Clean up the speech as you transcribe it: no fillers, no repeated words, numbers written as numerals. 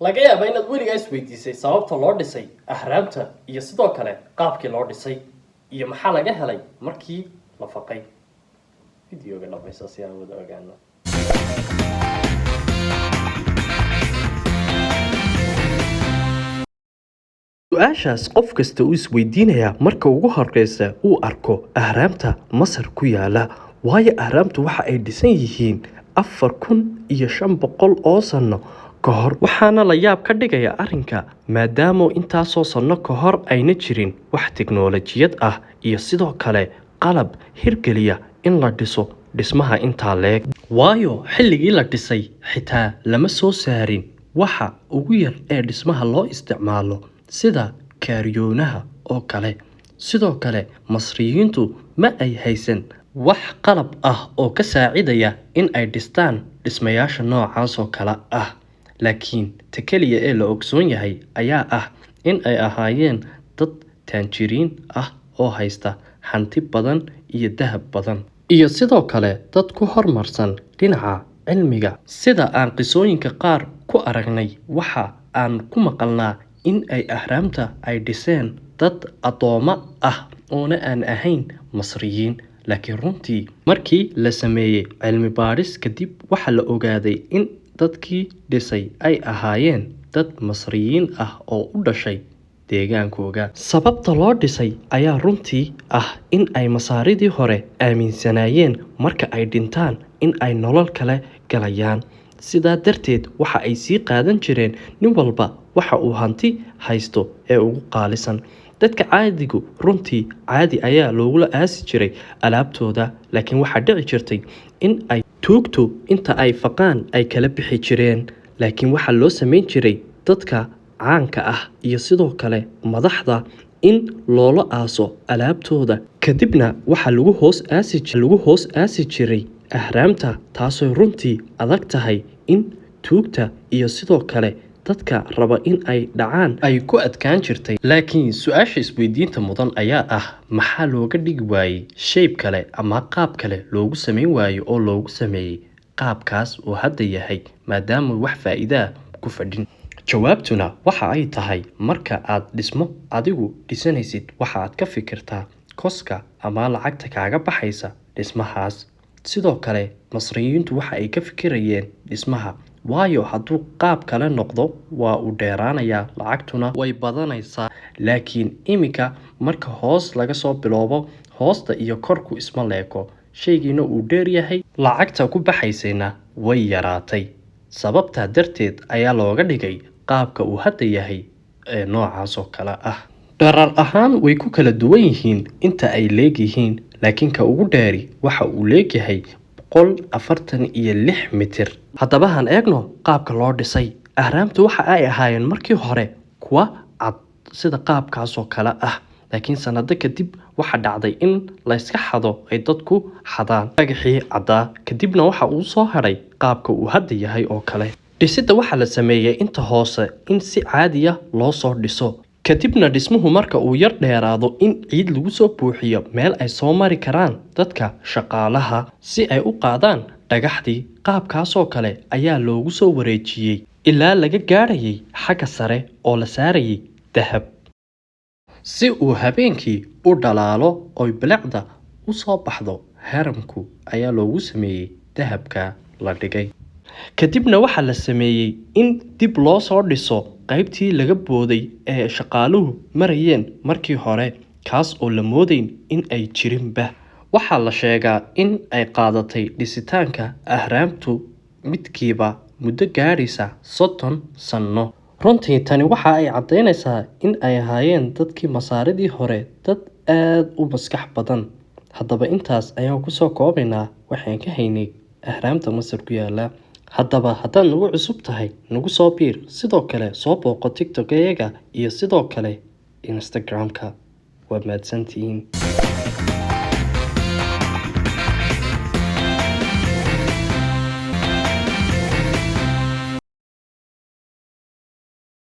Laga yaabaa inaad weligaa isweydiisay sababta loo dhisay ahraamta iyo sidoo kale qaabkii loo dhisay iyo maxaa laga helay markii la faqay. Videoga dhamaysa si aan wada ogaano. Su-aashaas qof kasta uu isweydiinayaa marka ugu horeysa uu arko ahraamta Masar ku yaala, waayo ahraamtu waxa ay dhisan yihiin 4500 oo sano ka hor, waxaana la yaab ka dhigaya arrinka maadaama intaasoo sano ka hor ayna jirin wax tiknoolajiyad ah iyo sidoo kale qalab hirgeliya in la dhiso dhismaha intaa leeg, waayo xilligii la dhisay xitaa lama soo saarin waxa ugu yar ee dhismaha loo isticmaalo sida kaariyoonaha oo kale. Sidoo kale Masriyiintu ma ay haysan wax qalab ah oo ka saacidaya in ay dhistaan dhismayaasha noocaas oo kale ah, laakiin ta keliya ee la ogsoon yahay ayaa ah in ay ahaayeen dad taanjiriin ah oo haysta hanti badan iyo dahab badan, iyo sidoo kale dad ku horumarsan dhinaca cilmiga. Sida aan qisooyinka qaar ku aragnay, waxa aan ku maqalnaa in ay ahraamta ay dhiseen dad addoommo ah oona aan ahayn Masriyiin, laakiin runtii markii la sameeyey cilmi baadhis kadib waxaa la ogaaday in dadkii dhisay ay ahaayeen dad Masriyiin ah oo u dhashay deegaankooga. Sababta loo dhisay ayaa runtii ah in ay Masaaridii hore aaminsanaayeen marka ay dhintaan in ay nolol kale galayaan, sidaa darteed waxa ay sii qaadan jireen nin walba waxa uu hanti haysto ee ugu qaalisan. Dadka caadigu runtii caadi ayaa loogula aasi jiray alaabtooda, laakiin waxaa dhici jirtay in ay tuugtu inta ay faqaan ay kala bixi jireen. Laakiin waxaa loo sameyn jiray dadka caanka ah iyo sidoo kale madaxda in loola aaso alaabtooda, kadibna waxaa lagu hoos aasi jiray ahraamta, taasoo runtii adag tahay in tuugta iyo sidoo kale dadka raba in ay dhacaan ay ku adkaan jirtay. Laakiin su-aasha isweydiinta mudan ayaa ah, maxaa looga dhigi waayey shayb kale ama qaab kale loogu sameyn waayo oo loogu sameeyey qaabkaas oo hadda yahay, maadaama wax faa'iidaa ku fadhin? Jawaabtuna waxa ay tahay, marka aad dhismo adigu dhisanaysid waxa aad ka fikirtaa koska ama lacagta kaaga baxaysa dhismahaas. Sidoo kale Masriyiintu waxa ay ka fikirayeen dhismaha, waayo hadduu qaab kale noqdo waa uu dheeraanayaa, lacagtuna way badanaysaa. Laakiin iminka marka hoos laga soo biloobo, hoosta iyo korku isma leeko, shaygiina uu dheer yahay, lacagta ku baxaysayna way yaraatay. Sababtaa darteed ayaa looga dhigay qaabka uu hadda yahay ee noocaas oo kale ah. Dharar ahaan way ku kala duwan yihiin inta ay leegyihiin, laakiin ka ugu dheeri waxa uu leegyahay 146 mitir. Haddaba han eegno qaabka loo dhisay ahraamtu. Waxa ay ahaayeen markii hore kuwa cad sida qaabkaas oo kale ah, laakiin sanado kadib waxa dhacday in layska xado, ay dadku xadaan dhagaxii caddaa, kadibna waxa uu soo hadhay qaabka uu hadda yahay oo kale. Dhisidda waxaa la sameeyey inta hoose in si caadiya loo soo dhiso, kadibna dhismuhu marka uu yar dheeraado in ciid lagu soo buuxiyo meel ay soo mari karaan dadka shaqaalaha si ay u qaadaan dhagaxdii. Qaabkaasoo kale ayaa loogu soo wareejiyey ilaa laga gaadhayay xagga sare oo la saarayay dahab si uu habeenkii u dhalaalo oy bilicda u soo baxdo. Haramku ayaa loogu sameeyey dahabka la dhigay. Kadibna waxaa la sameeyey in dib loo soo dhiso qaybtii laga booday ee shaqaaluhu marayeen markii hore, kaas oo la moodayn in ay jirinba. Waxaa la sheegaa in ay qaadatay dhisitaanka ahraamtu midkiiba muddo gaadhaysa 30 sano. Runtii tani waxa ay caddaynaysaa in ay ahaayeen dadkii Masaaridii hore dad aad u maskax badan. Haddaba intaas ayaan kusoo koobaynaa waxaan ka haynay ahraamta Masar ku yaala. Haddaba haddaad nagu cusub tahay, nagu soo biir, sidoo kale soo booqo TikTok iyaga iyo sidoo kale Instagram-ka. Waad mahadsantihiin.